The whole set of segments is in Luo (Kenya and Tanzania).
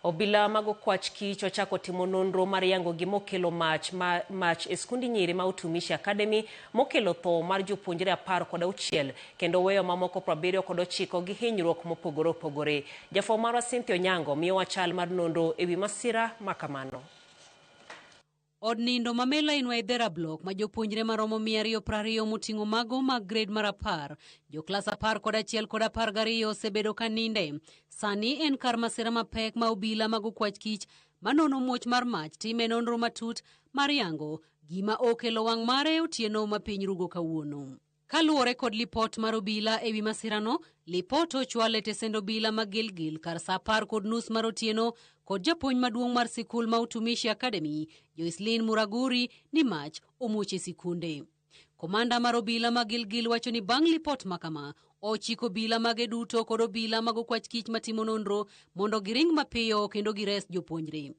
Obila mag okwach kich ochako timo nonro mar yango gima okelo mach ma mach e skund nyiri ma Utumishi Academy mokelo tho mar jopuonjre 16 kendo weyo mamoko 79 gi hinyruok mopogore opogore. Jafwambo marwa Cynthia Onyango miyowa chal mar nonro ewi masira ma kamano. Od nindo ma Melaine Waithera Block ma jopuonjre maromo 220 moting'o mago mag grade mar 10, joklas 11 kod 12 osebedo ka ninde. Sani en kar masira mapek ma obila mag okwach kich manono muoch mar mach time nonro matut mar yango gima okelo wang' mare otieno ma piny rugo kawuono. Kaluwore kod lipot mar obila ewi masirano, lipot ochwal e tesend obila ma Gilgil kar saa 10:30 mar otieno kod japuonj maduong' mar sikul ma Utumishi Academy, Joycelyn Muraguri, ni mach omuoch e sikunde. Komanda mar obila ma Gilgil wacho ni bang' lipot ma kama, ochiko obila mage duto kod obila mag okwach kich matimo nonro mondo giring mapiyo kendo gires jopuonjre.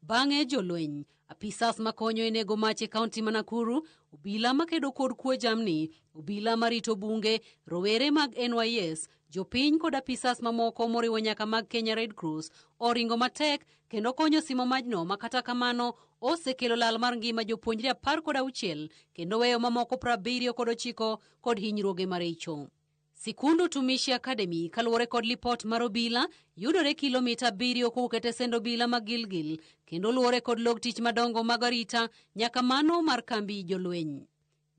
Bang'e jolweny, apisas makonyo e nego mach e kaunti ma Nakuru, obila makedo kod kuo jamni, obila marito bunge, rowere mag NYS, jopiny kod apisas mamoko moriwo nyaka mag Kenya Red Cross oringo matek kendo konyo simo majno ma kata kamano osekelo lal mar ngima jopuonjre 16 kendo weyo mamoko 79 kod hinyruoge maricho. Sikund Utumishi Academy kaluwore kod lipot mar obila yudore kilomita 7 kowuok e tesend obila ma Gilgil kendo luwore kod log tich madongo mag arita nyaka mano mar kambi jolweny.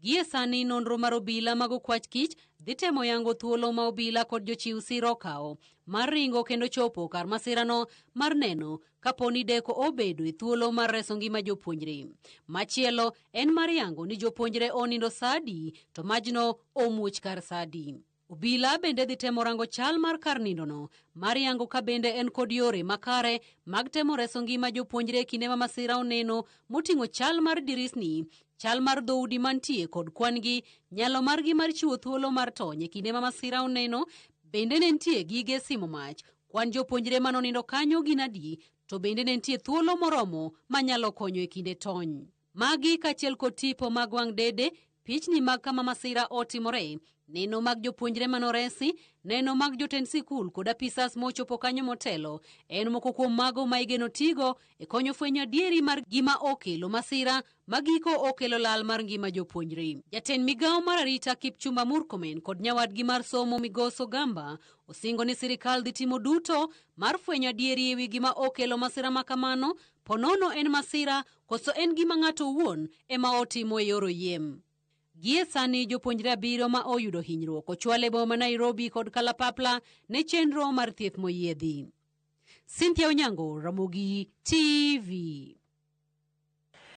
Gie sani nonro mar obila mag okwach kich dhi temo yango thuolo ma obila kod jochiw siro okawo mar ringo kendo chopo kar masirano mar neno kapo ni deko obedo e thuolo mar reso ngima jopuonjre. Machielo en mar yango ni jopuonjre onindo sa adi to majno omuoch kar sa adi. Obila bende dhi temo rango chal mar kar nindono mar yango ka bende en kod yore makare mag temo reso ngima jopuonjre e kinde ma masira oneno moting'o chal mar dirisni, chal mar dhoudi mantie kod kwan-gi, nyalo margi mar chiwo thuolo mar tony e kinde ma masira oneno, bende ne nitie gige simo mach, kwan jopuonjre manonindo kanyo gin adi, to bende ne nitie thuolo moromo manyalo konyo e kinde tony. Magi kaachiel kod tipo mag wang' dede, pichni mag kama masira otimore, neno mag jopuonjre manoresi, neno mag jotend sikul kod apisas mochopo kanyo motelo, en moko kuom mago ma igeno tigo e konyo fwenyo adieri mar gima okelo masira ma giko okelo lal mar ngima jopuonjre. Jatend migawo mar arita Kipchumba Murkomen kod nyawadgi mar somo Migosi Ogamba osingo ni sirikal dhi timo duto mar fwenyo adieri ewi gima okelo masira ma kamano, ponono en masira koso en gima ng'ato owuon ema otimo e yor oyiem. Gie sani jopuonjre 7 ma oyudo hinyruok ochwal e boma ma Nairobi kod Kalapapla ne chenro mar thieth moyiedhi. Cynthia Onyango, Ramogi TV.